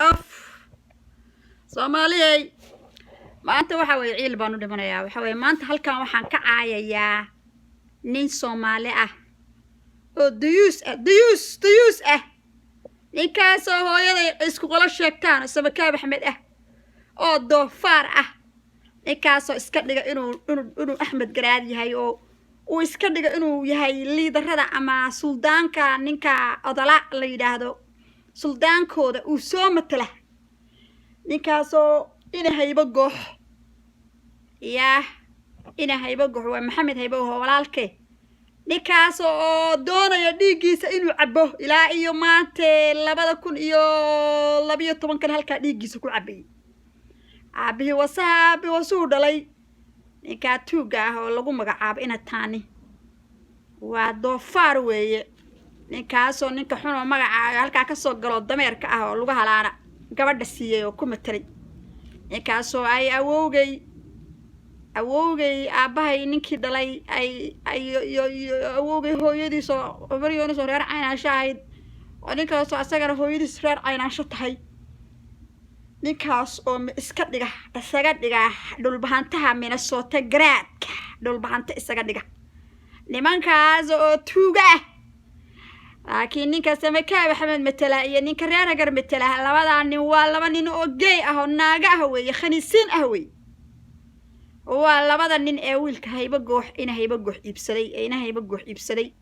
Af Soomaaliyey, maanta waxa weeye ciil baan u dhimanayaa. Waxa weeye maanta halkan waxaan ka caayayaa nin Soomaali ah oo dayuus ah, dayuus, dayuus ah, ninkaasoo hooyaday isku qolo sheegtaan oo Samakaab Axmed ah oo doofaar ah, ninkaasoo iska dhiga inuu Axmed Garaad yahay oo uu iska dhiga inuu yahay liidarada ama suldaanka, ninka Odola la yidhaahdo, suldaankooda uu soo matala, ninkaasoo ina Haybo Goox. Yaah, ina Haybo Goox waa Maxamed Haybo Goox walaalkee, ninkaas oo doonaya dhiiggiisa inuu cabo ilaa iyo maante 2012-kan halkaa dhiiggiisa ku cabayay. Aabihii wasaha, aabi wasuhu dhalay, ninkaa tuugga ah oo lagu magacaabo ina Taani, waa doofaar weeye ninkaasoo, ninka xun oo magacaaga halkaa kasoo galo, dameerka ah oo lagu halaana gabadha siiyey oo ku matelay, ninkaasoo ay awowgay aabbahay ninkii dhalay ay iyo awowgay hooyadiisoo Cumar Yoonis oo reer Caynaansho ahayd, oo ninkaasoo asagana hooyadiis reer Caynaansho tahay, ninkaas oo iska dhiga, isaga dhiga Dhulbahantaha Minnesota, garaadka Dhulbahanta isaga dhiga, nimankaas oo tuuga ah. Laakiin ninka Samakaab Axmed matela iyo ninka reer Hagar matela, labadaa nin waa laba nin oo gay ah oo naaga ah weeye, khaniisiin ah weeye. Waa labada nin ee wiilka Haybo Goox, ina Haybo Goox iibsaday, ee ina Haybo Goox iibsaday,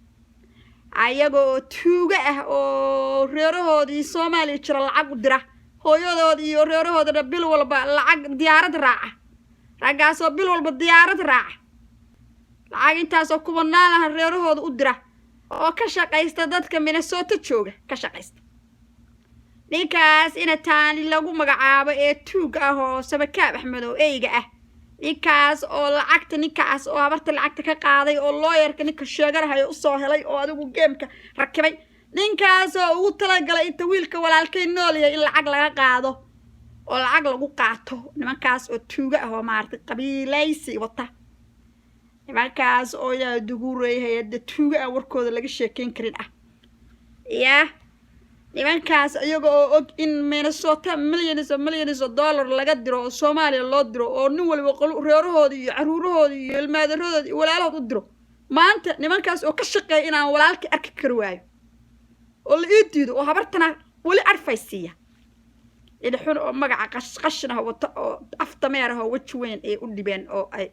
ayaga oo tuuga ah oo reerahoodii Soomaaliya jira lacag u dira, hooyadood iyo reerahoodana bil walba lacag diyaarad raaca, raggaasoo bil walba diyaarad raaca, lacag intaasoo kubanaan ah reerahooda u dira oo ka shaqaysta dadka Minnesota jooga ka shaqaysta. Ninkaas ina Taani lagu magacaabo ee tuuga ah oo Samakaab Axmed oo eyga ah, ninkaas oo lacagta, ninkaas oo habarta lacagta ka qaaday oo looyarka ninka sheeganahayo usoo helay oo adigu game-ka rakibay, ninkaas oo ugu talagalay inta wiilka walaalkay nool yahay in lacag laga qaado oo lacag lagu qaato, nimankaas oo tuuga ah oo maaragtay qabiilaysi wata, nimankaas oo yaa duguurey hay-adda tuuga ah, warkooda laga sheekeyn karin ah. Yaa nimankaas iyaga oo og in Minnesota millions of millions of dollar laga diro oo Soomaaliya loo diro oo nin waliba qol reerahooda iyo caruurahooda iyo ilmaadarradooda iyo walaalahood u diro, maanta nimankaas oo ka shaqeeya inaan walaalkii arki kari waayo oo la ii diido oo habartana weli advice siiya, idxun oo magaca qashin ah wata oo af dameer ah oo weji weyn ay u dhibeen oo ay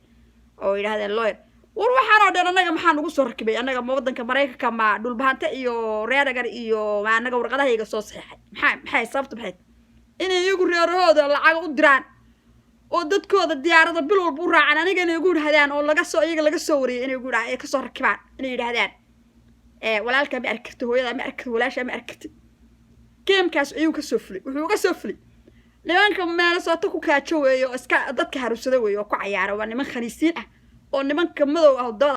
oo yidhahdeen lawyer. War waxaan oo dhan annaga maxaa nagu soo rakibay? Annaga ma waddanka Maraykanka ma Dhulbahante iyo reeragar iyo ma annaga warqadahayga soo saxeexay? Maxay sababta? Maxay inay iyagu reerahooda lacaga u diraan oo dadkooda diyaarada bil walba u raacaan, aniga inay igu yidhahdaan oo laga soo iyaga laga soo wariyay inay igu yidha ay kasoo rakibaan inay yidhahdaan walaalkaa ma arki karti, hooyadaa ma arki karti, walaashaa ma arki karti. Game-kaas ayuu kasoo fulay, wuxuu uga soo fulay nimanka Minnesota ku kaajo weeye oo iska dadka haruusada weeye oo ku cayaara. Waa niman khaniisiin ah oo nimanka madow ah oo dabada